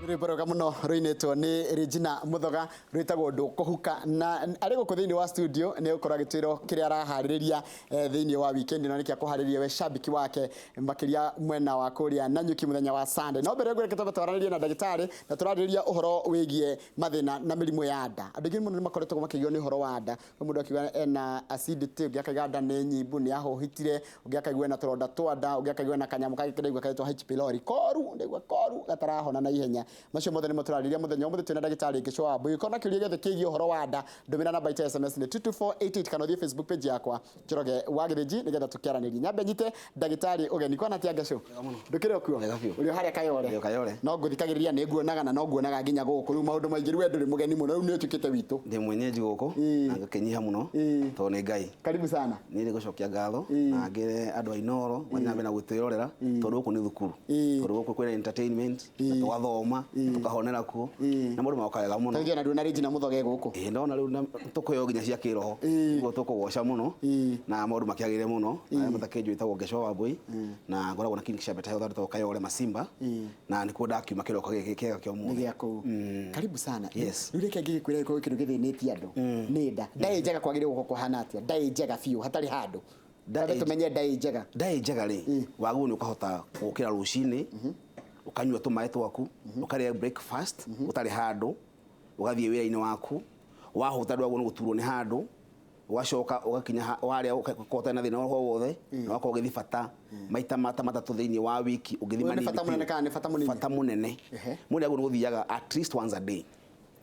Rwĩmbo rwega mũno rũinĩtwo nĩ Regina Muthoga rwĩtagwo Ndũkũhuka, na arĩ gũkũ thĩinĩ wa studio nĩ egũkorwo agĩtwĩra kĩrĩa araharĩrĩria thĩinĩ wa weekend ĩno, nĩkĩ akũharĩrĩria we shabiki wake makĩria mwena wa kũrĩa Nanyuki mũthenya wa Sunday. No mbere ngwĩre twambe twaranĩrie na ndagĩtarĩ na tũrarĩrĩria ũhoro wĩgiĩ mathĩna na mĩrimũ ya nda. Andũ aingĩ mũno nĩ makoretwo makĩgio nĩ ũhoro wa nda. Kwĩ mũndũ akiuga ena acidity, ũngĩ akaiga nda nĩ nyimbu, nĩ ahũhitire, ũngĩ akaigua ena tũronda twa nda, ũngĩ akaigua ena kanyamũ kangĩ kĩraigua karetwo H pylori, koru, ndaigua koru gatarahona na ihenya. Macio mothe nĩmo tũrarĩrĩria mũthenya ũmũthĩ twĩna ndagĩtarĩ Ngĩcũ wa Wambui. Ũngĩkorwo na kĩũria gĩothe kĩgiĩ ũhoro wa nda, ndũmĩra namba itũ ya SMS nĩ 22488 kana ũthiĩ Facebook page yakwa Njoroge wa Gĩthĩnji nĩgetha tũkĩaranĩrie. Nyambe nyite ndagĩtarĩ ũgeni. Kwana atĩa Ngĩcũ? Ndũkĩrĩ o kuo? Wega biũ. Ũrĩ o harĩa Kayore? Ndĩ o Kayore. No ngũthikagĩrĩria nĩ nguonaga na no nguonaga nginya gũkũ. Rĩu maũndũ maingĩ rĩu we ndũrĩ mũgeni mũno, rĩu nĩ ũtuĩkĩte witũ. Ndĩ mwenyeji gũkũ na ngakĩnyiha mũno tondũ nĩ Ngai. Karibu sana. Niĩ nĩ ngũcokia ngatho na ngĩre andũ a Inooro mathiĩ na mbere na gũtwĩrorera tondũ gũkũ nĩ thukuru. Tondũ gũkũ kwĩna entertainment na tũgathoma na tũkahonera kuo na maũndũ magoka wega mũno. Tũgĩona ndũna Regina Mũthoge gũkũ. Ĩĩ ndona rĩu na tũkũheo nginya cia kĩroho ũguo tũkũgoca mũno na maũndũ makĩagĩrĩre mũno. Arĩa matakĩnjũĩ njĩtagwo Ngecwa Wambui na ngoragwo na clinic cia Better Health handũ hetagwo Kayole Masimba na nĩkuo ndakiuma kĩroko gĩkĩ kĩega kĩa Nĩ ũmũthĩ. gĩa kũu. Karibu sana. Yes. Rĩu reke ngĩgĩkwĩra gĩkorwo kĩndũ gĩthĩnĩtie andũ nĩ nda. Nda ĩ njega kwagĩrĩirwo gũkorwo kũhana atĩa? Nda ĩ njega biũ hatarĩ handũ. Nda Twambe ĩ- tũmenye nda ĩ njega. Nda ĩ njega rĩ, wagĩrĩirwo nĩ ũkahota gũkĩra rũcinĩ, ũkanyua tũmaĩ twaku, ũkarĩa breakfast ũtarĩ handũ, ũgathiĩ wĩra-inĩ waku, wahũta ndwagĩrĩirwo nĩ gũturwo nĩ handũ, ũgacoka ũgakinya warĩa ũgakorwo ũtarĩ na thĩna o wothe, na ũgakorwo ũgĩthiĩ bata maita ta matatũ thĩinĩ wa wiki ũngĩthiĩ Ũyũ nĩ manini bata biũ. mũnene kana nĩ bata mũnini? Bata mũnene. Mũndũ agĩrĩirwo nĩ gũthiaga at least once a day.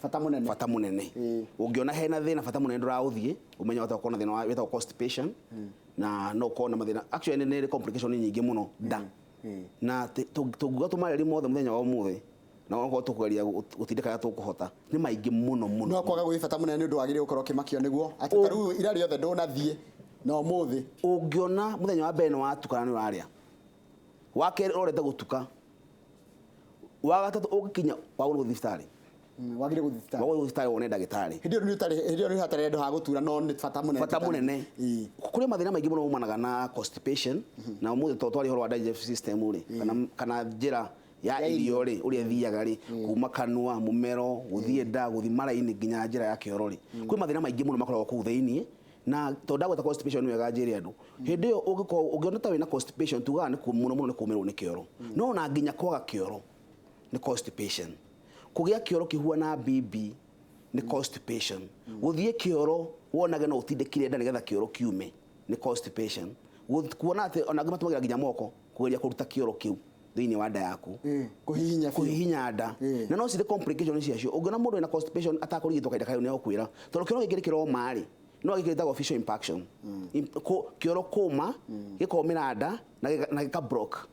Bata mũnene. Bata mũnene. Ũngĩona hena thĩna bata mũnene ndũraũthiĩ, ũmenye wahota gũkorwo na thĩna wĩtagwo constipation, na no ũkorwo na mathĩna, actually nĩ ĩrĩ complication nyingĩ mũno nda. Na tũngiuga tũmarĩrie mothe mũthenya wa ũmũthĩ, na okorwo tũkũgeria gũtindĩka harĩa tũkũhota, nĩ maingĩ mũno mũno. No kwaga gũthiĩ bata mũnene nĩ ũndũ wagĩrĩirwo gũkorwo ũkĩmakio nĩguo, atĩ ta rĩu ira rĩothe ndũnathiĩ na ũmũthĩ. Ũngĩona mũthenya wa mbere nĩ watuka na nĩ ũrarĩa, wa kerĩ ũrorete gũtuka, wa gatatũ ũngĩkinya wagũrwo gũthiĩ thibitarĩ. Wagĩrĩirwo gũthiĩ thibitarĩ. Wagũrwo gũthiĩ thibitarĩ wone ndagĩtarĩ. Hĩndĩ ĩyo nĩ ũtarĩ, hĩndĩ ĩyo nĩ hatarĩ handũ ha gũtura no nĩ bata mũnene. Bata mũnene. Kũrĩ mathĩna maingĩ mũno maumanaga na constipation, na ũmũthĩ tondũ twaria ũhoro wa digestive system rĩ, kana njĩra ya irio rĩ, ũrĩa ĩthiaga rĩ, kuma kanua, mũmero, gũthiĩ nda, gũthiĩ mara-inĩ nginya njĩra ya kĩoro rĩ, kwĩ mathĩna maingĩ mũno makoragwo kũu thĩinĩ, na tondũ ndagweta constipation nĩ wega njĩre andũ, hĩndĩ ĩyo ũngĩkorwo ũngĩona ta wĩna constipation tugaga nĩ mũno mũno nĩ kũmĩrwo nĩ kĩoro, no ona nginya kwaga kĩoro nĩ constipation. Kũgĩa kĩoro kĩhuana mbimbi nĩ constipation. Gũthiĩ kĩoro wonage no ũtindĩkire nda nĩgetha kĩoro kiume nĩ constipation. Kuona atĩ ona angĩ matũmagĩra nginya moko kũgeria kũruta kĩoro kĩu thĩinĩ wa nda yaku. Kũhihinya biũ. Kũhihinya nda. Na no cirĩ complication ciacio. Ũngĩona mũndũ wĩna constipation atakũrigitwo kahinda karĩa nĩ egũkwĩra. Tondũ kĩoro gĩkĩ nĩ kĩroma rĩ, no gĩkĩ gĩtagwo fecal impaction. Kĩoro kũma, gĩkomĩra nda na gĩka block.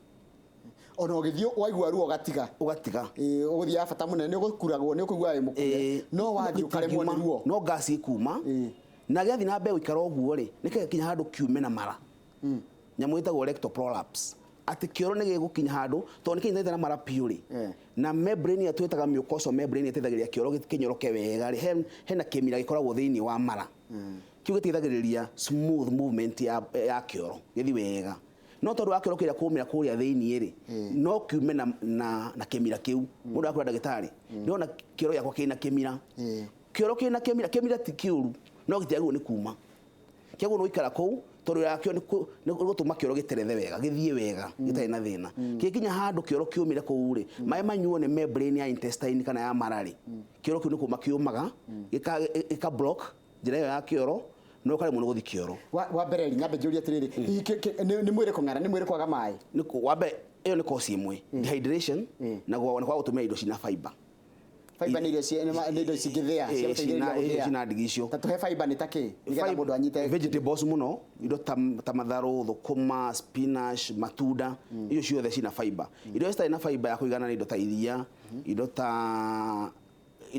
Ona ũgĩthiĩ waigua ruo ũgatiga. Ũgatiga. Ĩĩ, ũgũthiaga bata mũnene nĩ ũgũkuragwo nĩ ũkũigua wĩ mũkure. No wathiĩ ũkaremwo nĩ ruo. No gas ĩkuma. Na gĩathiĩ na mbere gũikara ũguo rĩ, nĩ gĩgakinya handũ kiume na mara. Nyamũ ĩtagwo rectal prolapse. Atĩ kĩoro nĩ gĩgũkinya handũ, tondũ nĩ kĩnyitanĩte na mara biũ rĩ, na membrane ĩrĩa twĩtaga mucosal membrane ĩteithagĩrĩria kĩoro kĩnyoroke wega rĩ, hena kĩmira gĩkoragwo thĩinĩ wa mara. Kĩu gĩteithagĩrĩria smooth movement ya kĩoro gĩthiĩ wega. No tondũ wa kĩoro kĩrĩa kũmĩra kũrĩa thĩinĩ rĩ, no kiume na kĩmira kĩu. Mũndũ akwĩra ndagĩtarĩ, ndĩrona kĩoro gĩakwa kĩna kĩmira. Kĩoro kĩna kĩmira, kĩmira ti kĩũru, no gĩtiagĩrĩirwo nĩ kuma. Kĩagĩrĩirwo nĩ gũikara kũu tondũ wĩra wakĩo nĩ gũtũma kĩoro gĩterethe wega, gĩthiĩ wega gĩtarĩ na thĩna. Kĩngĩkinya handũ kĩoro kĩũmĩre kũu rĩ, maĩ manyuo nĩ membrane ya intestine kana ya mara rĩ, kĩoro kĩu nĩ kũma kĩũmaga, gĩka block njĩra ĩyo ya kĩoro, na ũkaremwo nĩ gũthiĩ kĩoro. Wa mbere rĩ, nyambe njũrie atĩrĩrĩ, hihi nĩ mwĩrĩ kũng'ara, nĩ mwĩrĩ kwaga maĩ? Wa mbere ĩyo nĩ cause ĩmwe, dehydration na kwaga gũtũmĩra indo ciĩna fiber. Fiber nĩ irio nĩ indo cingĩthĩa, cia gũteithĩrĩria gũthĩa. Ciĩna ndigi icio. Ta tũhe fiber nĩ ta kĩ? Nĩgetha mũndũ anyite. Vegetables mũno, indo ta matharũ, thũkũma, spinach, matunda, icio ciothe ciĩna fiber. Indo iria citarĩ na fiber ya kũigana nĩ indo ta iria, indo ta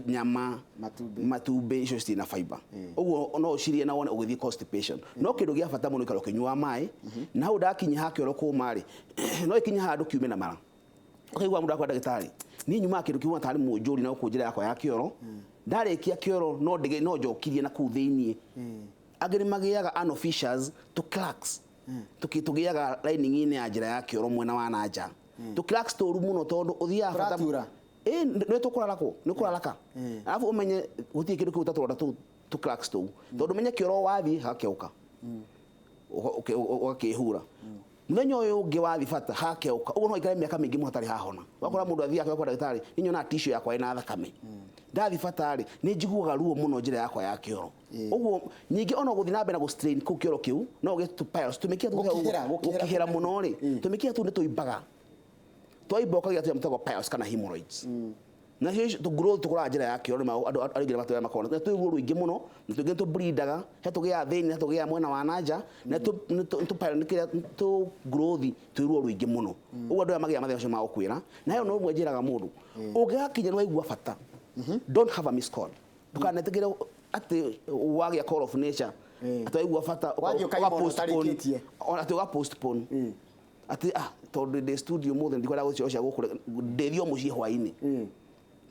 nyama, Matumbĩ. Matumbĩ, icio citirĩ na fiber. Ũguo no ũcirĩe na wone ũgĩthiĩ constipation. No kĩndũ gĩa bata mũno ikara ũkĩnyuaga maĩ, na hau ndakinya ha kĩoro kũma rĩ, no ĩkinye handũ kiume na mara. Ũkaigua mũndũ akwĩra ndagĩtarĩ, niĩ nyumaga kĩndũ kiuma tarĩ mũnjũri na gũkũ njĩra yakwa ya kĩoro, ndarĩkia kĩoro no ndĩge no njokirie na kũu thĩiniĩ. Angĩ nĩ magĩaga anal fissures, tũ cracks, tũgĩaga lining-inĩ ya njĩra ya kĩoro mwena wa na nja. Tũ cracks tũru mũno tondũ ũthiaga bata Tũratura. Ĩ nĩ tũkũrarakwo, nĩ kũraraka. Arabu ũmenye gũtirĩ kĩndũ kĩu ta tũronda tũu, tũ cracks tũu, tondũ ũmenye kĩoro wathiĩ hagakĩũka, ũgakĩhura. Mũthenya ũyũ ũngĩ wathiĩ bata hakeũka. Ũguo no aikare mĩaka mĩingĩ mũno hatarĩ hahona. Ũgakora mũndũ athiaga kwa ndagĩtarĩ, niĩ nyonaga tissue yakwa ĩna thakame, ndathiĩ bata rĩ, nĩ njiguaga ruo mũno njĩra yakwa ya kĩoro. Ũguo ningĩ ona gũthiĩ na mbere na gũ-strain kũu kĩoro kĩu, no ũgĩe tũ piles, tũmĩkiha tũu. Gũkĩhĩra, gũkĩhĩra. Gũkĩhĩra mũno rĩ, tũmĩkiha tũu nĩ tũimbaga. Twaimba ũkagĩa tũnyamũ twĩtagwo piles kana hemorrhoids. Nacio icio tũ growth tũkũraga njĩra ya kĩoro. Nĩ andũ aingĩ nĩ matũraga makona na twĩ ruo rũingĩ mũno, na tũngĩ nĩ tũbleedaga, he tũgĩaga thĩinĩ, he tũgĩaga mwena wa na nja, na tũ pile nĩ kĩrĩa tũ growth twĩ ruo rũingĩ mũno. Ũguo andũ aya magĩaga mathĩna macio ma gũkwĩra. Na he ũndũ ũmwe njĩraga mũndũ, ũngĩgakinya nĩ waigua bata, don't have a miss call. Ndũkanetĩkĩre atĩ wagĩa call of nature, atĩ waigua bata Wathiĩ ũkaima ũga ona postpone. ũtarĩkĩtie. Ona atĩ ũga postpone atĩ ah, tondũ ndĩ studio mũthĩ, ndikwenda gũcioro cia gũkũ, ndĩthiĩ o mũciĩ hwainĩ.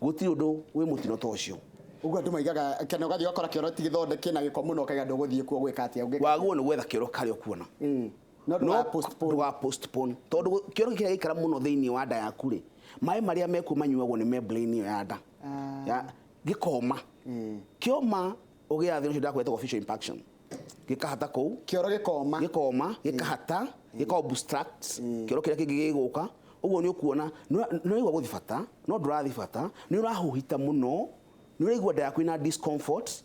Gũtirĩ ũndũ wĩ mũtino ta ũcio. Ũguo andũ maigaga kana ũgathiĩ ũgakora kĩoro ti gĩthondeke kĩna gĩko mũno, ũkaiga ndũgũthiĩ kuo gwĩka atĩa? Ũngĩka Wagwo nĩ gwetha kĩoro karĩa ũkuona. No ndũga postpone. Ndũga postpone, tondũ kĩoro kĩrĩa gĩikara mũno thĩinĩ wa nda yaku rĩ, maĩ marĩa mekuo manyuagwo nĩ membrane ĩyo ya nda. Ya gĩkoma. Kĩoma ũgĩaga thĩna ũcio ndakwĩra, fecal impaction, gĩkahata kũu. Kĩoro gĩkoma. Gĩkoma, gĩkahata, gĩka obstruct kĩoro kĩrĩa kĩngĩ gĩgũka. Ũguo nĩ ũkuona nĩ ũraigua gũthi bata no ndũrathi bata, nĩ ũrahuhita mũno, nĩ ũraigua nda yaku ĩna discomfort,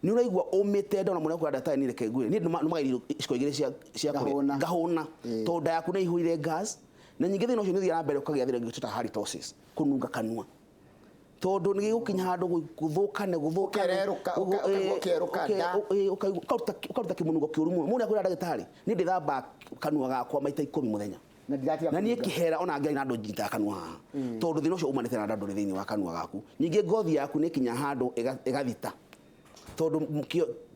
nĩ ũraigua ũmĩte nda. Ona mũno kwĩra ndagĩtarĩ, niĩ reke ngwĩre, niĩ ndumaga irio iciko 2 cia kũrĩa Ngahũna. Ngahũna, tondũ nda yaku nĩ ĩihũire gas. Na ningĩ thĩna ũcio nĩ ũthiaga na mbere, ũkagĩa thĩna ũngĩ twĩtaga halitosis, kũnunga kanua, tondũ nĩ gĩgũkinya handũ gũthũkane, gũthũkane. Ũkererũka, ũkaigua ũkĩerũka nda. Ũkaruta kĩmũnungo kĩũru mũno. Mũndũ akwĩra ndagĩtarĩ, niĩ ndĩthamba kanua gakwa maita 10 mũthenya na ndiratiga na niĩ kũnunga. Kĩhera ona ngĩaria na andũ nyitaga kanua haha, tondũ thĩna ũcio umanĩte na nda ndũrĩ thĩinĩ wa kanua gaku. Ningĩ ngothi yaku nĩ ĩkinya handũ ĩgathita, tondũ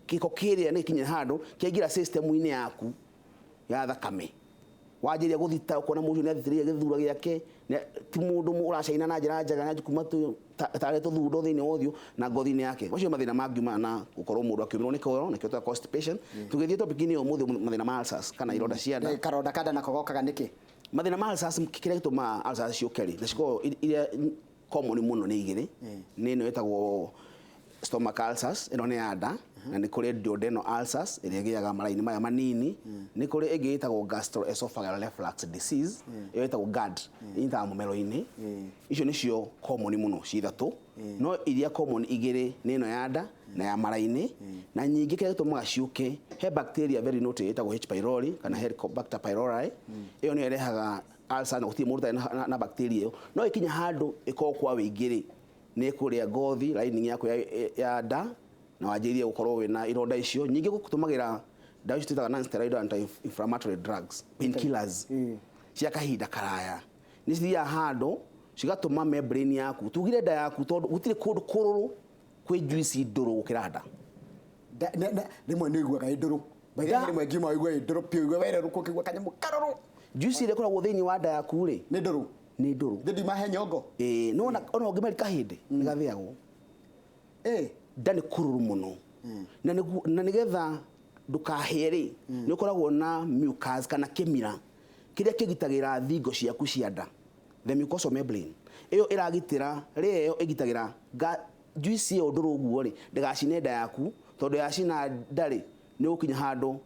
gĩko kĩrĩa nĩ gĩkinya handũ kĩaingĩra system-inĩ yaku ya thakame, wanjĩrĩria gũthita. Ũkona mũndũ nĩ athitĩrĩire gĩthura gĩake, ti mũndũ ũracaina na njĩra njega, nĩ kuma tarĩ tũthundo thĩinĩ wa ũthiũ na ngothi-inĩ yake. Macio mathĩna mangiumana na gũkorwo mũndũ akĩũmĩrwo nĩ kĩoro, nĩkĩo twĩtaga constipation. Tũgĩthiĩ topic-inĩ ya ũmũthĩ, mathĩna ma ulcers kana ironda cia nda. Karonda ka nda nako gokaga nĩkĩ? Mathĩna ma ulcers, kĩrĩa gĩtũmaga ulcers ciũke rĩ, na cikoragwo iria common mũno nĩ igĩrĩ. Nĩ ĩno ĩtagwo stomach ulcers, ĩno nĩ ya nda, na nĩ kũrĩ duodenal ulcers ĩrĩa ĩgĩaga mara-inĩ maya manini. Nĩ kũrĩ ĩngĩ ĩtagwo gastroesophageal reflux disease, ĩyo ĩtagwo GERD, ĩnyitaga mũmero-inĩ. Icio nĩcio common mũno ci ithatũ, no iria common igĩrĩ nĩ ĩno ya nda na ya mara-inĩ. Na nyingĩ kĩrĩa gĩtũmaga ciũke, he bacteria very naughty ĩtagwo H pylori kana Helicobacter pylori. Ĩyo nĩyo ĩrehaga ulcer, na gũtirĩ mũndũ ũtarĩ na bacteria ĩyo. No ĩkinya handũ ĩkorwo kwa wĩingĩ rĩ, nĩ ĩkũrĩa ngothi lining yaku ya nda, na wanjĩrĩrie gũkorwo wĩna ironda icio. Nyingĩ gũtũmagĩra ndawa icio twĩtaga non-steroidal anti-inflammatory drugs, painkillers cia kahinda karaya, nĩ cithiaga handũ cigatũma membrane yaku, tugire nda yaku, tondũ gũtirĩ kũndũ kũrũrũ kwĩ juice ndũrũ gũkĩra nda. Rĩmwe nĩ ũiguaga ĩ ndũrũ. By the way, rĩmwe ngiuma ũigue ĩ ndũrũ piũ, ũigue wererũka ũkĩigua kanyamũ karũrũ. Juice ĩrĩa ĩkoragwo thĩinĩ wa nda yaku rĩ, Nĩ ndũrũ. Nĩ ndũrũ. Thĩ ndiuma he nyongo. Ĩĩ, no ona ũngĩmeria kahĩndĩ nĩ gathĩagwo. Nda nĩ kũrũrũ mũno, na nĩgetha ndũkahĩe rĩ, nĩ ũkoragwo na mucus kana kĩmira kĩrĩa kĩgitagĩra thingo ciaku cia nda, the mucosal membrane. Ĩyo ĩragitĩra rĩa, ĩyo ĩgitagĩra juice ĩyo ndũrũ ũguo rĩ, ndĩgacine nda yaku, tondũ yacina nda rĩ, nĩ ũgũkinya handũ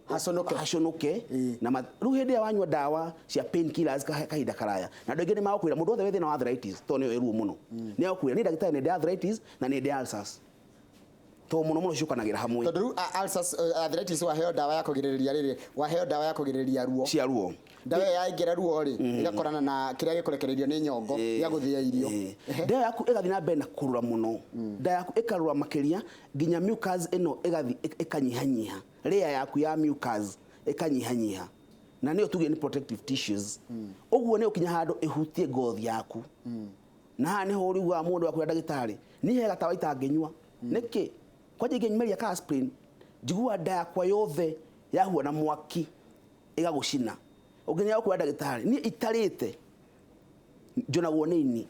Haconoke. Haconoke. Na rĩu hĩndĩ ĩrĩa wanyua ndawa cia painkillers kahinda karaya, na andũ aingĩ nĩ magũkwĩra, mũndũ wothe wĩ thĩna wa arthritis, tondũ nĩyo ĩruo mũno, nĩ agũkwĩra, niĩ ndagĩtarĩ nĩ ndĩ arthritis na nĩ ndĩ ulcers, tondũ mũno mũno ciũkanagĩra hamwe. Tondũ rĩu ulcers, arthritis, waheo ndawa ya kũgirĩrĩria rĩrĩ, waheo ndawa ya kũgirĩrĩria ruo. Cia ruo. Ndawa ĩyo yaingĩra ruo rĩ, ĩgakorana na kĩrĩa gĩkũrekererio nĩ nyongo gĩa gũthĩa irio. Nda yaku ĩgathiĩ na mbere na kũrũra mũno, nda yaku ĩkarũra makĩria nginya mucus ĩno ĩgathiĩ ĩkanyihanyiha, layer yaku ya mucus ĩkanyihanyiha, na nĩyo tuge nĩ protective tissues. Ũguo nĩ ũkinya handũ ĩhutie ngothi yaku, na haha nĩho ũrĩiguaga mũndũ akwĩra ndagĩtarĩ, niĩ he gatawa itangĩnyua. Nĩkĩ? Kwanja ingĩmeria ka aspirin, njiguaga nda yakwa yothe yahuana mwaki, ĩgagũcina. Ũngĩ nĩ akwĩra ndagĩtarĩ, niĩ itarĩte njonagwo nĩ ini.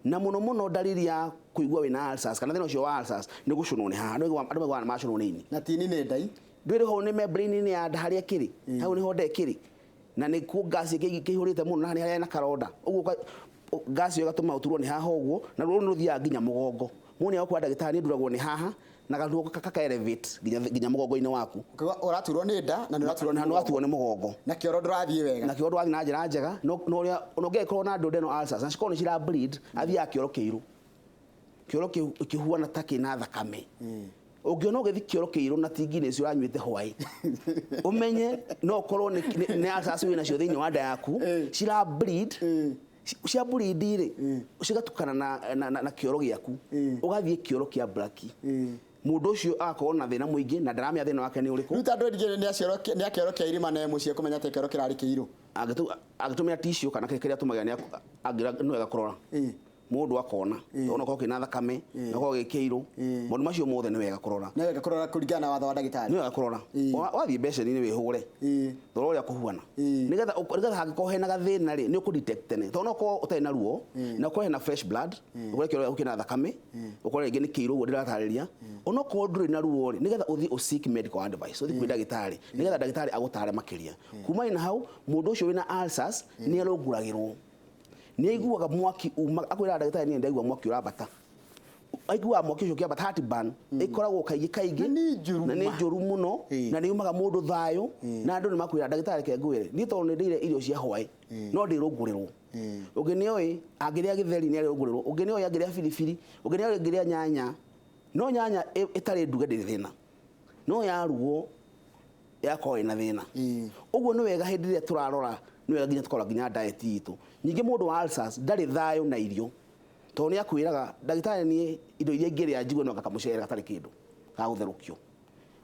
Na mũno mũno ndariri ya kũigua wĩna ulcers kana thĩna ũcio wa ulcers nĩ gũcũnwo nĩ haha. Andũ maiguaga nĩ macũnwo nĩ ini. Na tini nĩ ndai. Ndwĩrĩ hau nĩ membrane-inĩ ya nda harĩa kĩrĩ, hau nĩho nda ĩkĩrĩ, na nĩkuo gas kĩihũrĩte mũno, na nĩ harĩa na karonda. Ũguo Gas ĩyo ĩgatũma ũturwo nĩ haha ũguo, na ruo rũu nĩ rũthiaga nginya mũgongo. Mũndũ nĩ agũkora ndagĩtarĩ, nĩ nduragwo nĩ haha, na garuo kaka elevate nginya mũgongo-inĩ waku. Ũkauga ũraturwo nĩ nda na nĩ ũraturwo na nĩ nĩ waturwo nĩ mũgongo. Na kĩoro ndũrathiĩ wega. Na kĩoro ndũrathiĩ na njĩra njega. No ũrĩa no ũngĩkorwo na duodenal ulcers na cikorwo nĩ cira bleed, athiaga kĩoro kĩirũ, kĩoro kĩu kĩhuana ta kĩna thakame. Ũngĩona ũgĩthiĩ kĩoro kĩirũ na ti Guinness ũranyuĩte hwaĩ, ũmenye no ũkorwo nĩ ulcers wĩ nacio thĩinĩ wa nda yaku, cira bleed. Cia bleed rĩ, cigatukana na kĩoro gĩaku, ũgathiĩ kĩoro kĩa black. Mũndũ ũcio agakorwo na thĩna mũingĩ na ndaramenya thĩna wake nĩ ũrĩkũ. Rĩu ta andũ aingĩ nĩ akĩoro kĩa irima na mũciĩ kũmenya atĩ kĩoro kĩrarĩ kĩirũ. Angĩtũmĩra tissue kana kĩrĩa atũmagĩra nĩ wega kũrora. Mũndũ akona ona okorwo kĩna thakame, na okorwo gĩ kĩirũ, maũndũ macio mothe nĩ wega kũrora. Nĩ wega kũrora kũringana na watho wa ndagĩtarĩ. Nĩ wega kũrora. Wathiĩ mbeceni-inĩ wĩhũre, rora ũrĩa kũhuana, nĩgetha hangĩkorwo hena gathĩna rĩ, nĩ ũkũ detect tene, tondũ no ũkorwo ũtarĩ na ruo na ũkorwo hena fresh blood, ũkore kĩoro gĩaku kĩna thakame, ũkore rĩngĩ nĩ kĩirũ ũguo ndĩratarĩria. Onokorwo ndũrĩ na ruo rĩ, nĩgetha ũthiĩ ũ seek medical advice, ũthiĩ kwĩ ndagĩtarĩ nĩgetha ndagĩtarĩ agũtare makĩria. Kuma na hau, mũndũ ũcio wĩna ulcers nĩ arũngũragĩrwo, nĩ aiguaga mwaki uma, akwĩraga ndagĩtarĩ, "Niĩ ndaigua mwaki ũrambata." Aiguaga mwaki ũcio ũkĩambata. Heartburn ĩkoragwo kaingĩ kaingĩ. Na nĩ njũru Na nĩ ma. njũru mũno. Na nĩ yumaga mũndũ thayũ, na andũ nĩ makwĩra, "Ndagĩtarĩ, reke ngwĩre, niĩ tondũ nĩ ndĩire irio cia hwaĩ no ndĩrũngũrĩrwo." Ũngĩ nĩ oĩ angĩrĩa gĩtheri nĩ arĩrũngũrĩrwo, ũngĩ nĩ oĩ angĩrĩa biribiri, ũngĩ nĩ oĩ angĩrĩa nyanya. No nyanya ĩtarĩ nduge ndĩrĩ thĩna, no yarugwo yakorwo ĩna thĩna. Ũguo nĩ wega hĩndĩ ĩrĩa tũrarora, nĩ wega nginya tũkarora nginya diet itũ. Ningĩ mũndũ wa ulcers ndarĩ thayũ na irio, tondũ nĩ akwĩraga ndagĩtarĩ, "Niĩ indo iria ingĩrĩa njigue no kamũcere gatarĩ kĩndũ ga gũtherũkio,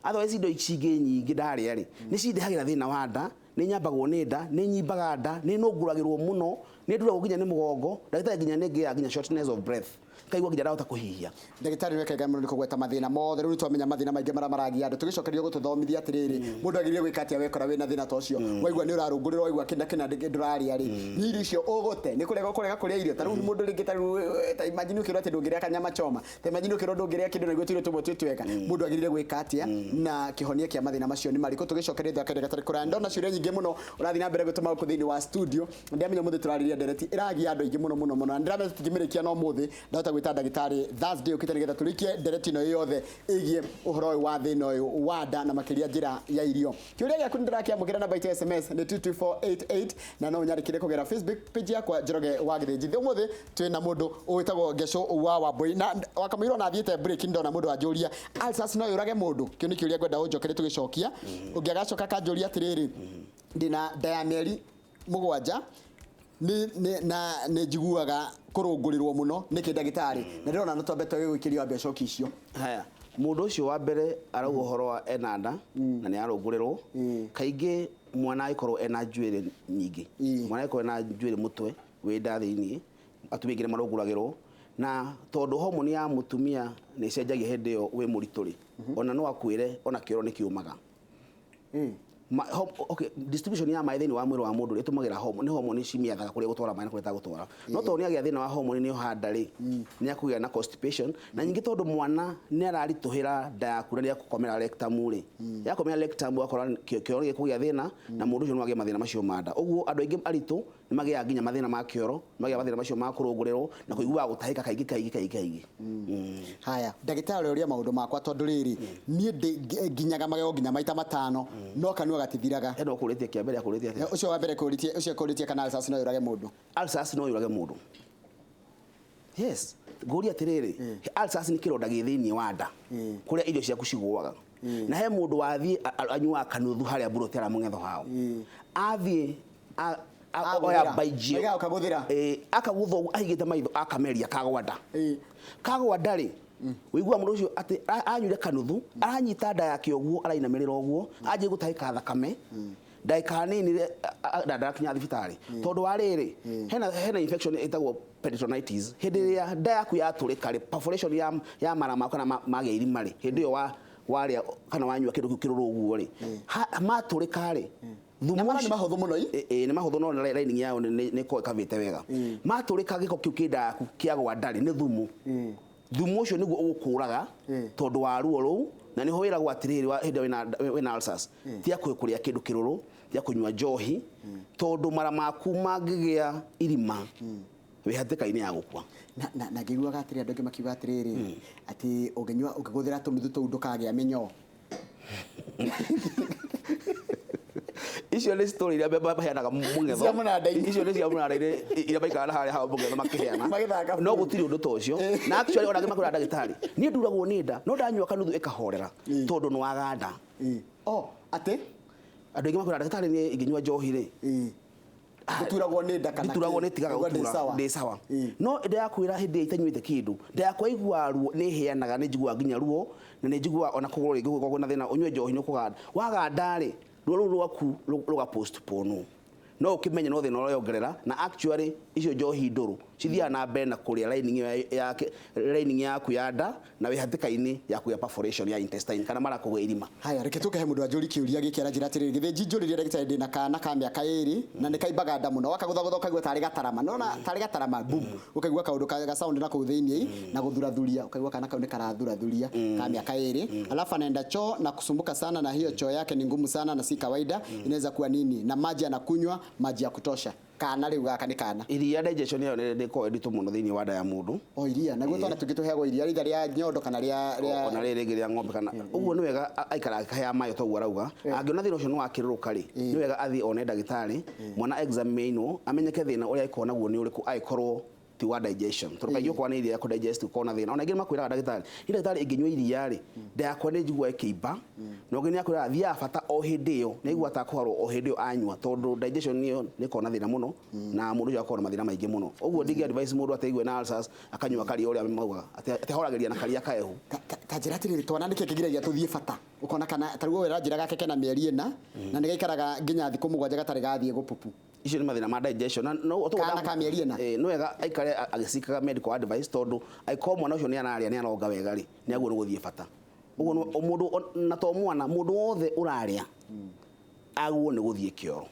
otherwise indo ici ingĩ nyingĩ ndarĩa rĩ, nĩ cindehagĩra thĩna wa nda, nĩ nyambagwo nĩ nda, nĩ nyimbaga nda, nĩ nũngũragĩrwo mũno, nĩ nduragwo nginya nĩ mũgongo, ndagĩtarĩ, nginya nĩ ngĩaga nginya shortness of breath, ngaigua nginya ndahota kũhihia." Ndagĩtarĩ, nĩ wekega mũno nĩ kũgweta mathĩna mothe. Rĩu nĩtwamenya mathĩna maingĩ marĩa maragia andũ. Tũgĩcokeria gũtũthomithia atĩrĩrĩ, mũndũ agĩrĩire gwĩka atĩa wekora wĩna thĩna ta ũcio, waigua nĩ ũrarũngũrĩrwo, waigua kĩna kĩna ndũrarĩa rĩ, nĩ irio icio ũgũte, nĩ kũrega ũkũrega kũrĩa irio? Ta rĩu mũndũ rĩngĩ, ta rĩu ta imagine ũkĩrwo atĩ ndũngĩrĩa kanyama choma, ta imagine ũkĩrwo ndũngĩrĩa kĩndũ na iguo tũirio tũmwe twĩ twega, mũndũ agĩrĩire gwĩka atĩa na kĩhonia kĩa mathĩna macio nĩ marĩkũ? Tũgĩcokeria thaka gatarĩ kũraya, ndona ciũria nyingĩ mũno ũrathiĩ na mbere gũtũma gũkũ thĩinĩ wa studio. Ndĩramenya ũmũthĩ tũrarĩria ndereti ĩragia andũ aingĩ mũno mũno mũno, na ndĩramenya tũtingĩmĩrĩkia no mũthĩ. Ndahota gwĩta ndagĩtarĩ Thursday ũkĩte nĩgetha tũrĩkie ndereti ĩno yothe ĩgiĩ ũhoro ũyũ wa thĩna ũyũ wa nda na makĩria njĩra ya irio. Kĩũria gĩaku nĩndĩrakĩamũkĩra, namba itũ ya SMS nĩ 22488, na no ũnyandĩkĩre kũgerera Facebook page yakwa, Njoroge wa Gĩthĩnji. Ũmũthĩ twĩna mũndũ wĩtagwo Ngeco wa Wambui, na wakamũirwo na athiĩte break, ndona mũndũ anjũria, "Ulcers no yũrage mũndũ?" Kĩu nĩ kĩũria ngwenda ũnjokere tũgĩcokia. Ũngĩ agacoka akanjũria atĩrĩrĩ, "Ndĩna nda ya mĩeri 7 na nĩ njiguaga kũrũngũrĩrwo mũno, nĩkĩ ndagĩtarĩ?" Na ndĩrona no twambe twage gwĩkĩria wambe ũcoki icio. Haya, mũndũ ũcio wa mbere arauga ũhoro wa ena nda na nĩ arũngũrĩrwo. Kaingĩ mwana angĩkorwo ena njuĩrĩ nyingĩ, mwana angĩkorwo ena njuĩrĩ mũtwe wĩ nda thĩiniĩ, atumia aingĩ nĩ marũngũragĩrwo, na tondũ homoni ya mũtumia nĩ ĩcenjagia hĩndĩ ĩyo wĩ mũritũ rĩ, ona no akwĩre ona kĩoro nĩ kĩũmaga. Okay, distribution ya maĩ thĩinĩ wa mwĩrĩ wa mũndũ rĩ, ĩtũmagĩra hormone, nĩ hormone cimiathaga kũrĩa gũtwara maĩ na kũrĩa ĩtagũtwara. No tondũ nĩ agĩa thĩna wa hormone nĩ handa rĩ, nĩ akũgĩa na constipation. Na nyingĩ tondũ mwana nĩ araritũhĩra nda yaku na nĩ akũkomera rectum rĩ, yakomera rectum ũgakora kĩoro gĩkũgĩa thĩna, na mũndũ ũcio no agĩe mathĩna macio ma nda. Ũguo andũ aingĩ aritũ nĩ magĩaga nginya mathĩna ma kĩoro, nĩ magĩaga mathĩna macio ma kũrũngũrĩrwo na kũiguaga gũtahĩka kaingĩ kaingĩ kaingĩ kaingĩ. Haya, ndagĩtarĩ, ũria maũndũ makwa, tondũ rĩrĩ, niĩ nginyaga magego nginya maita matano no kanua gatithiraga. Eno kũrĩtie kĩa mbere, akũrĩtie atĩa? Ũcio wa mbere kũrĩtie, ũcio kũrĩtie kana ulcers no yũrage mũndũ. Ulcers no yũrage mũndũ, yes. Ngũria atĩrĩrĩ, ulcers nĩ kĩronda gĩ thĩinĩ wa nda kũrĩa irio ciaku cigũaga, na he mũndũ wathiĩ anyuaga kanuthu harĩa mburoti harĩa mũng'etho hao, athiĩ oya Agũthĩra. baijio. Oigaga ũkagũthĩra. Akagũtha ũguo ahingĩte maitho, akameria kagwa nda. Kagwa nda rĩ, ũiguaga mũndũ ũcio atĩ anyuire kanuthu, aranyita nda yake ũguo, arainamĩrĩra ũguo, anjie gũtahĩka thakame. Ndagĩka nini na ndarakinya thibitarĩ, tondũ wa rĩrĩ, hena infection ĩtagwo peritonitis. Hĩndĩ ĩrĩa nda yaku yatũrĩka rĩ, perforation ya mara maku kana magĩa irima rĩ, hĩndĩ ĩyo warĩa kana wanyua kĩndũ kĩu kĩrũrũ ũguo rĩ, matũrĩka rĩ, thumu Na mara nĩ ũcio- mahũthũ mũno i. Ĩ, nĩ mahũthũ, no lining yao nĩ ĩkoragwo ĩkavĩte wega. Matũrĩka, gĩko kĩu kĩ nda yaku kĩagwa ndarĩ nĩ thumu. Thumu ũcio nĩguo ũgũkũraga tondũ wa ruo rũu, na nĩho wĩragwo atĩrĩrĩ, hĩndĩ ĩrĩa wĩna ulcers, tiga kũrĩa kĩndũ kĩrũrũ, tiga kũnyua njohi, tondũ mara maku mangĩgĩa irima. Wĩ hatĩka-inĩ ya gũkua. Na ngĩiguaga atĩrĩ, andũ angĩ makiuga atĩrĩrĩ, atĩ ũngĩnyua, ũngĩgũthĩra tũnuthu tũu, ndũkagĩa mĩnyoo. Icio nĩ story iria maheanaga mũng'etho. Cia mũnanda-inĩ. Icio nĩ cia mũnanda-inĩ iria maikaraga harĩa hao mũng'etho makĩheana. Magĩthaka. No gũtirĩ ũndũ ta ũcio. Na actually ona angĩ makwĩra, ndagĩtarĩ, niĩ nduragwo nĩ nda, no ndanyua kanuthu ĩkahorera, tondũ nĩ waganda. Oh, atĩ? Andũ aingĩ makwĩra, ndagĩtarĩ, niĩ ingĩnyua njohi rĩ, Gũturagwo nĩ nda kana ndituragwo kĩ? Nĩ tigaga Ũguo ndĩ gũtura. sawa. Ndĩ sawa. No ndakwĩra, hĩndĩ ĩrĩa itanyuĩte kĩndũ, ndakwa igua ruo, nĩ heanaga, nĩ njiguaga nginya ruo, na nĩ njiguaga ona kũgũrũ rĩngĩ gũkorwo kwĩna thĩna. Ũnyue njohi nĩ ũkũganda, waganda rĩ, ruo rũu rwaku rũga postpone, no ũkĩmenye no thĩna ũreyongerera. Na actually icio njohi ndũrũ cithiaga na mbere na kũrĩa lining ĩyo lining yaku ya nda, na wĩ hatĩka-inĩ ya kũgĩa perforation ya intestine kana mara kũgĩa irima. Haya, reke tũke he mũndũ wanjũri kĩũria gĩkĩ. Aranjĩra atĩrĩrĩ, gĩthĩnji, njũrĩrie ndagĩtarĩ, ndĩna kana ka mĩaka 2 na nĩ kaimbaga nda mũno, wakagũthagũtha ũkaigua tarĩ gatarama, nona tarĩ gatarama boom, ũkaigua kaũndũ ga sound na kũu thĩinĩ na gũthurathuria, ũkaigua kana kau nĩ karathurathuria, ka mĩaka 2. Alafu anaenda choo na kusumbuka sana, na hiyo choo yake ni ngumu sana na si kawaida. Inaweza kuwa nini? Na maji anakunywa maji ya kutosha. Kana rĩu gaka nĩ kana. Iria, digestion yayo nĩ ĩkoragwo ĩnditũ mũno thĩinĩ wa nda ya mũndũ. O iria naguo twana tũngĩ tũheagwo iria ritha rĩa nyondo kana rĩa Ona rĩrĩ rĩngĩ rĩa ng'ombe kana ũguo, nĩ wega aikara akĩheaga mayo toguo arauga. Angĩona thĩna ũcio nĩ wakĩrũrũka rĩ, nĩ wega athiĩ one ndagĩtarĩ, mwana examinwo, amenyeke thĩna ũrĩa angĩkorwo naguo nĩ ũrĩkũ, angĩkorwo ti wa digestion, tondũ kaingĩ ũkorwo nĩ iria kũ digest ũkorwo na thĩna. Ona ingĩ nĩ makwĩraga, ndagĩtarĩ, niĩ ndagĩtarĩ, ingĩnyua iria rĩ, nda yakwa nĩ njiguaga ĩkĩimba, na ũngĩ nĩ akwĩraga thiaga bata o hĩndĩ ĩyo, nĩ aigua takũharwo o hĩndĩ ĩyo anyua, tondũ digestion ĩyo nĩ ĩkoragwo na thĩna mũno, na mũndũ ũcio akorwo na mathĩna maingĩ mũno. Ũguo ndingĩ advise mũndũ atĩ aigue na ulcers akanyua karia ũrĩa maugaga atĩ ahoragĩria na karia kaehu. Ta njĩra atĩrĩrĩ, twana nĩkĩ kĩgiragia tũthiĩ bata? Ũkona kana ta rĩu ũyũ njĩra gake kena mĩeri 4 na nĩ gaikaraga nginya thikũ 7 gatarĩ gathiĩ gũpupu. Icio nĩ mathĩna ma digestion na no Kana ka mĩeri 4. Nĩ wega aikare agĩcikaga medical advice, tondũ angĩkorwo mwana ũcio nĩ ararĩa, nĩ aronga wega rĩ, nĩ agwo nĩ gũthiĩ bata. Ũguo mũndũ na to mwana, mũndũ wothe ũrarĩa agwo nĩ gũthiĩ kĩoro,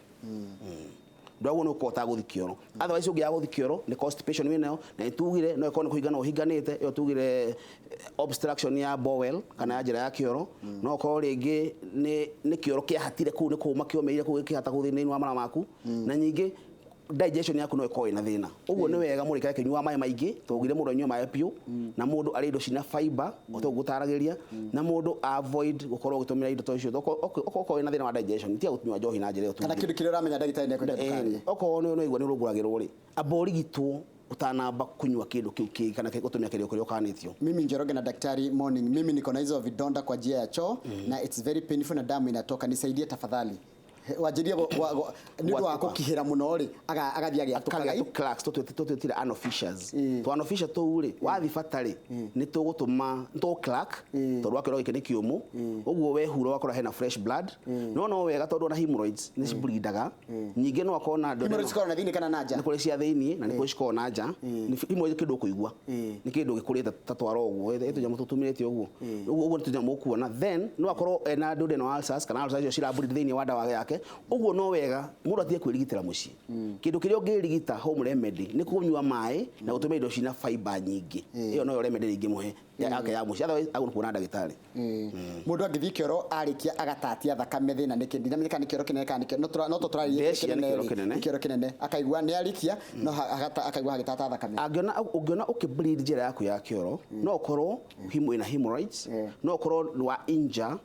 ndwagwo nĩ gũkorwo ũtagũthiĩ kĩoro. Otherwise ũngĩaga gũthiĩ kĩoro nĩ constipation wĩnayo, na nĩtugire no ĩkorwo nĩ kũhingana ũhinganĩte, ĩyo tugire obstruction ya bowel kana ya njĩra ya kĩoro. No ũkorwo rĩngĩ nĩ kĩoro kĩahatire kũu, nĩ kũũma kĩomĩire kũu, gĩkĩhata kũu thĩinĩ wa mara maku, na nyingĩ digestion yaku no ĩkorwo ĩna thĩna. Ũguo nĩ wega mũndũ aikare akĩnyua maĩ maingĩ, twaugire mũndũ anyue maĩ biũ, na mũndũ arĩe indo cina fiber o ta ũguo ngũtaragĩria, na mũndũ avoid gũkorwo ũgĩtũmĩra indo ta icio. Okorwo wĩna thĩna wa digestion, tiga gũnyua njohi na njĩra ĩyo Kana tugire. kĩndũ kĩrĩa ũramenya ndagĩtarĩ nĩ ekwenda ndũkarĩe. Okorwo nĩ ũraigua nĩ ũrũngũragĩrwo rĩ, amba ũrigitwo ũtanamba kũnyua kĩndũ kĩu kĩngĩ kana gũtũmĩra kĩrĩa kĩrĩa ũkanĩtio. Mimi Njoroge na daktari, morning. Mimi niko na hizo vidonda kwa njia ya choo na it's very painful na damu inatoka, nisaidie tafadhali. Wanjirie nĩ ũndũ wa Gwatũka. gũkihĩra mũno rĩ, agathiĩ agĩatũkaga. Kagĩa tũ cracks tũtwĩtire anal fissures. Tũ anal fissure tũu rĩ, wathiĩ bata rĩ, nĩ tũgũtũma nĩ tũ crack, tondũ wakĩro gĩkĩ nĩ kĩũmũ, ũguo wehura ũgakora hena fresh blood. No wega, tondũ ona hemorrhoids nĩ cibleedaga nyingĩ, no akorwo na ndonda. Hemorrhoids cikoragwo na thĩinĩ kana na nja? Nĩ kũrĩ cia thĩinĩ na nĩ kũrĩ cikoragwo na nja. Nĩ hemorrhoids kĩndũ ũkũigua nĩ kĩndũ gĩkũrĩte ta twara ũguo, ĩ tũnyamũ tũtumĩrĩte ũguo, ũguo nĩ tũnyamũ ũkuona. Then no akorwo ena ndũndĩ na ulcers kana ulcers icio cirableed thĩinĩ wa ndawa yake. Ũguo no wega mũndũ atige kwĩrigitĩra mũciĩ. Kĩndũ kĩrĩa ũngĩrigita, home remedy, nĩ kũnyua maĩ na gũtũmĩra indo cina fiber nyingĩ. Ĩyo noyo remedy ingĩmũhe yake ya mũciĩ, otherwise agũrwo kuona ndagĩtarĩ. Mũndũ angĩthiĩ kĩoro arĩkia agatatia thakame, thĩna nĩkĩ? Ndinamenyeka nĩ kĩoro kĩnene kana nĩ kĩoro, no tũrarĩria. Ndeciria nĩ kĩoro kĩnene. Nĩ kĩoro kĩnene, akaigua nĩ arĩkia no akaigua hagĩtata thakame. Angĩona, ũngĩona ũkĩbleed njĩra yaku ya kĩoro, no ũkorwo wĩna hemorrhoids, no ũkorwo nĩ wa injure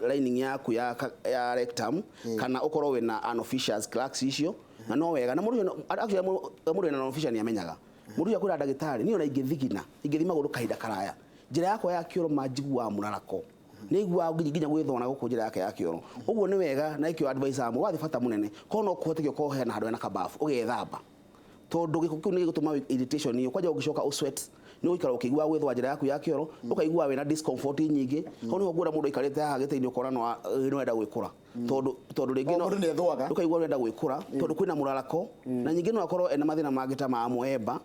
lining yaku ya rectum, kana ũkorwo wĩna anal fissures, cracks icio. Na no wega na mũndũ ũcio actually mũndũ wĩna anal fissure nĩ amenyaga. Mũndũ ũcio akwĩra, ndagĩtarĩ, niĩ ona ingĩthigina, ingĩthiĩ magũrũ kahinda karaya, njĩra yakwa ya kĩoro manjiguaga mũrarako, nĩ iguaga nginya gwĩthona gũkũ njĩra yake ya kĩoro. Ũguo nĩ wega na ikĩo advice amo, wathiĩ bata mũnene, korwo no kũhoteke ũkorwo hena handũ hena kabafu ũgethamba, tondũ gĩko kĩu nĩ gĩgũtũma irritation ĩyo kwanja. Ũngĩcoka ũsweat, nĩ ũgũikara ũkĩiguaga gwĩthũa njĩra yaku ya kĩoro, ũkaigua wĩna discomfort nyingĩ. Hau nĩho nguona mũndũ aikarĩte haha gĩtĩ-inĩ, ũkona no enda gwĩkũra, tondũ rĩngĩ O, no mũndũ nĩ ethũaga. Ũkaigua ũrenda gwĩkũra tondũ kwĩna mũrarako. Na nyingĩ no akorwo ena mathĩna mangĩ ta ma amoeba,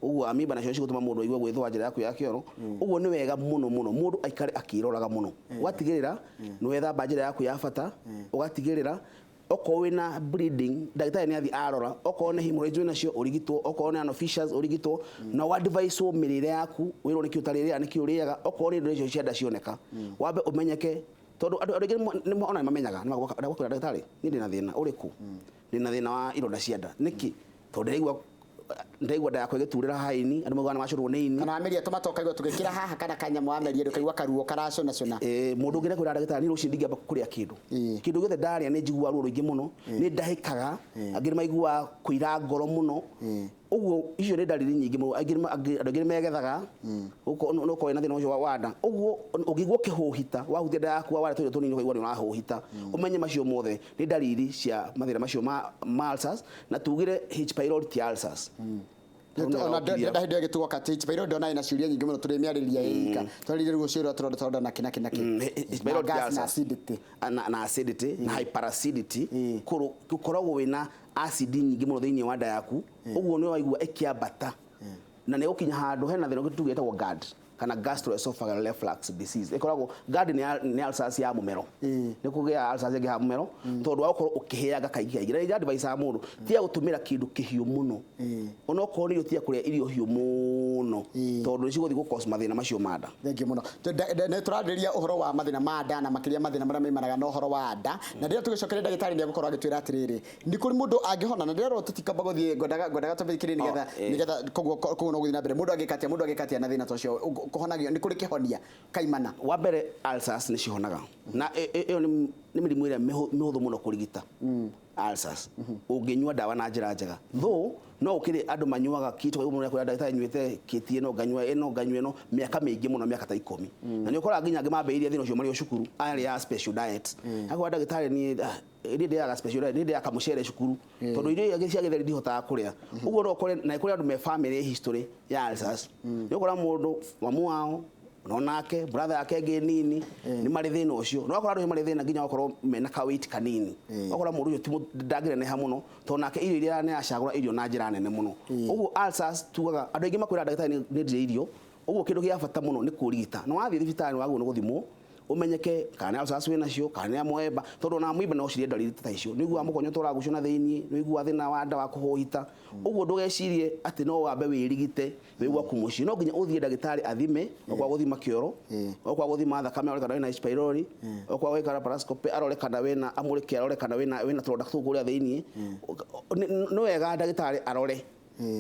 ũguo amoeba nacio cigũtũma mũndũ aigue gwĩthũa njĩra yaku ya kĩoro. Ũguo nĩ wega mũno mũno mũndũ aikare akĩroraga mũno, ũgatigĩrĩra nĩ wethamba njĩra yaku ya bata, ũgatigĩrĩra okorwo wĩna bleeding, ndagĩtarĩ nĩ athiĩ arora, okorwo nĩ hemorrhoids wĩnacio ũrigitwo, okorwo nĩ anal fissures ũrigitwo, na ũadvicewo mĩrĩre yaku, wĩrwo nĩkĩ ũtarĩrĩa, nĩkĩ ũrĩaga. Okorwo nĩ indo icio cia nda cioneka, wambe ũmenyeke, tondũ andũ aingĩ ona nĩ mamenyaga, nĩ makwĩra, ndagĩtarĩ, niĩ ndĩna thĩna ũrĩkũ, ndĩna thĩna wa ironda cia nda. Nĩkĩ? Tondũ ndĩraigua Ndaigua nda yakwa ĩgĩturĩra haha ini, andũ maugaga nĩ macũrwo nĩ ini. Kana wameria tũmatoka igua tũgĩkĩra haha kana kanyamũ wameria ndũkaigua karuo karacũna cũna. Mũndũ ũngĩ nĩakwĩra ndagĩtarĩ, niĩ rũciũ ndingĩamba kũrĩa kĩndũ. Kĩndũ gĩothe ndarĩa nĩ njiguaga ruo rũingĩ mũno, nĩ ndahĩkaga, angĩ nĩ maiguaga kũira ngoro mũno. Ũguo icio nĩ ndariri nyingĩ mũno. Angĩ andũ aingĩ nĩ megethaga, no ũkorwo wĩna thĩna ũcio wa nda. Ũguo ũngĩigua ũkĩhũhita, wahutia nda yaku warĩa tũirio tũnini ũkaigua nĩ ũrahũhita, ũmenye macio mothe nĩ ndariri cia mathĩna macio ma ulcers, na tugire H pylori ti ulcers. Ona ndenda hĩndĩ ĩyo ĩgĩtuoka H pylori ndona ĩna ciũria nyingĩ mũno tũrĩmĩarĩria ĩika. Twarĩrie rĩu ũcio ũrĩa tũronda tũronda na kĩ na kĩ na kĩ. H pylori ti Na gas na ulcers. acidity. Na acidity na hyperacidity, gũkoragwo wĩna acid nyingĩ mũno thĩinĩ wa nda yaku, ũguo nĩ waigua ĩkĩambata. Na nĩ gũkinya handũ hena thĩna ũngĩ tuge wĩtagwo GERD kana gastroesophageal reflux disease. Ĩkoragwo GERD nĩ ulcers ya mũmero. Nĩ kũgĩa ulcers ĩngĩ ya mũmero tondũ wa gũkorwo ũkĩhĩanga kaingĩ kaingĩ. Na nĩ advice ya mũndũ tiga gũtũmĩra kĩndũ kĩhiũ mũno. Onokorwo nĩ irio, tiga kũrĩa irio hiũ mũno tondũ nĩ cigũthiĩ gũ cause mathĩna macio ma nda. Thank you mũno. Nĩ tũrarĩrĩria ũhoro wa mathĩna ma nda na makĩria mathĩna marĩa maimanaga na ũhoro wa nda. Na rĩrĩa tũgĩcokeria ndagĩtarĩ nĩ egũkorwo agĩtwĩra atĩrĩrĩ, nĩ kũrĩ mũndũ angĩhona, na ndĩrerwo tũtikamba gũthiĩ, ngwendaga tũmĩkĩrie nĩgetha koguo no gũthiĩ na mbere. Mũndũ angĩka atĩa, mũndũ angĩka atĩa na thĩna ta ũcio? Kũhonagio, nĩ kũrĩ kĩhonia kaimana? Wa mbere ulcers nĩ cihonaga. Na ĩyo nĩ mĩrimũ ĩrĩa mĩhũthũ mũno kũrigita. Ulcers. Ũngĩnyua ndawa na njĩra njega. Though no ũkĩrĩ andũ manyuaga kit, ũkaigua mũndũ akwĩra ndagĩtarĩ nyuĩte kit ĩno, nganyua ĩno, nganyua ĩno mĩaka mĩingĩ mũno, mĩaka ta 10. Na nĩ ũkoraga nginya angĩ mambĩrĩirie thĩna ũcio marĩ o cukuru, arĩa special diet. Akwĩra ndagĩtarĩ niĩ ndĩaga special diet, niĩ ndĩaga kamũcere cukuru, tondũ irio iria cia gĩtheri ndihotaga kũrĩa. Ũguo no ũkore na kũrĩ andũ me family history ya ulcers. Nĩ ũkora mũndũ mamu wao no nake brother yake ĩngĩ nini nĩ marĩ thĩna ũcio. No ũkora andũ marĩ thĩna nginya ũkorwo mena ka weight kanini. Ũkora mũndũ ũcio ti ndangĩneneha mũno tondũ nake irio iria nĩ acagũra irio na njĩra nene mũno. Ũguo ulcers tugaga andũ aingĩ makwĩra ndagĩtarĩ nĩ ndirĩ irio. Ũguo kĩndũ gĩa bata mũno nĩ kũrigita. Na wathiĩ thibitarĩ wagĩrĩirwo nĩ gũthimwo ũmenyeke kana nĩ ulcers wĩ nacio kana nĩ amoeba, tondũ ona amoeba no cirĩe ndariri ta icio. Nĩ ũiguaga mũkonyo ta ũragucio na thĩiniĩ, nĩ ũiguaga thĩna wa nda wa kũhũhita. Ũguo ndũgecirie atĩ no wambe wĩrigite wĩ gwaku mũciĩ, no nginya ũthiĩ ndagĩtarĩ athime, okorwo gũthima kĩoro, okorwo gũthima thakame arore kana wĩna H pylori, okorwo gwĩka laparoscopy arore kana wĩna, amũrĩke arore kana wĩna tũronda tũu kũrĩa thĩiniĩ. Nĩ wega ndagĩtarĩ arore.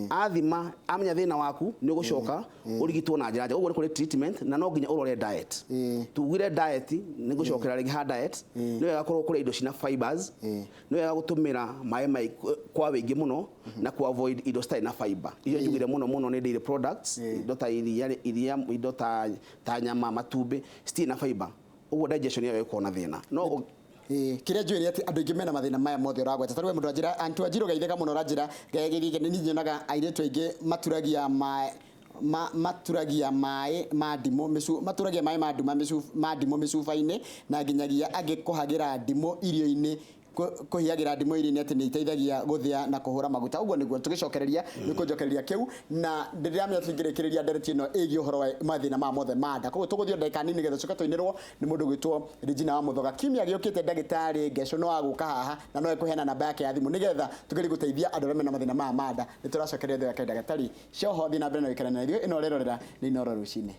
Athima amenya thĩna waku nĩ ũgũcoka ũrigitwo na njĩra njega. Ũguo nĩ kũrĩ treatment na no nginya ũrore diet. Tugire diet nĩ gũcokera rĩngĩ ha diet, nĩ wega korwo kũrĩa indo cina fibers, nĩ wega gũtũmĩra maĩ kwa wĩingĩ mũno na ku avoid indo citarĩ na fiber. Icio njugire mũno mũno nĩ dairy products, indo ta iria, iria, indo ta nyama, matumbĩ citirĩ na fiber. Ũguo digestion yayo ĩkorwo na thĩna. No Kĩrĩa njũĩ nĩ atĩ andũ aingĩ mena mathĩna maya mothe ũragweta. Ta rĩu mũndũ anjĩra, Antu Wanjiru geithĩka mũno ũranjĩra, geithĩka, nĩ nyonaga airĩtu aingĩ maturagia maĩ, maturagia maĩ ma ndimũ mĩcu-, maturagia maĩ ma nduma mĩcu-, ma ndimũ mĩcuba-inĩ, na nginyagia angĩ kũhagĩra ndimũ irio-inĩ, kũhiagĩra ndimũ irio-inĩ atĩ nĩ iteithagia gũthĩa na kũhũra maguta. Ũguo nĩguo tũgĩcokereria, nĩ kũnjokereria kĩu, na ndĩramenya tũtingĩrĩkĩrĩria ndereti ĩno ĩgiĩ ũhoro wa mathĩna maya mothe ma nda. Koguo tũgũthiĩ ndagĩka nini nĩgetha tũcoke tũinĩrwo nĩ mũndũ ũgwĩtwo Regina wa Mũthoga. Kiumia gĩũkĩte ndagĩtarĩ Ngeco no agũka haha na no ekũheana namba yake ya thimũ nĩgetha tũgerie gũteithia andũ arĩa mena mathĩna maya ma nda. Nĩ tũracokereria thutha wa kahinda gatarĩ coho. Thiĩ na mbere na gũikara na ithuĩ, ĩno ũrerorera nĩ Inooro rũcinĩ.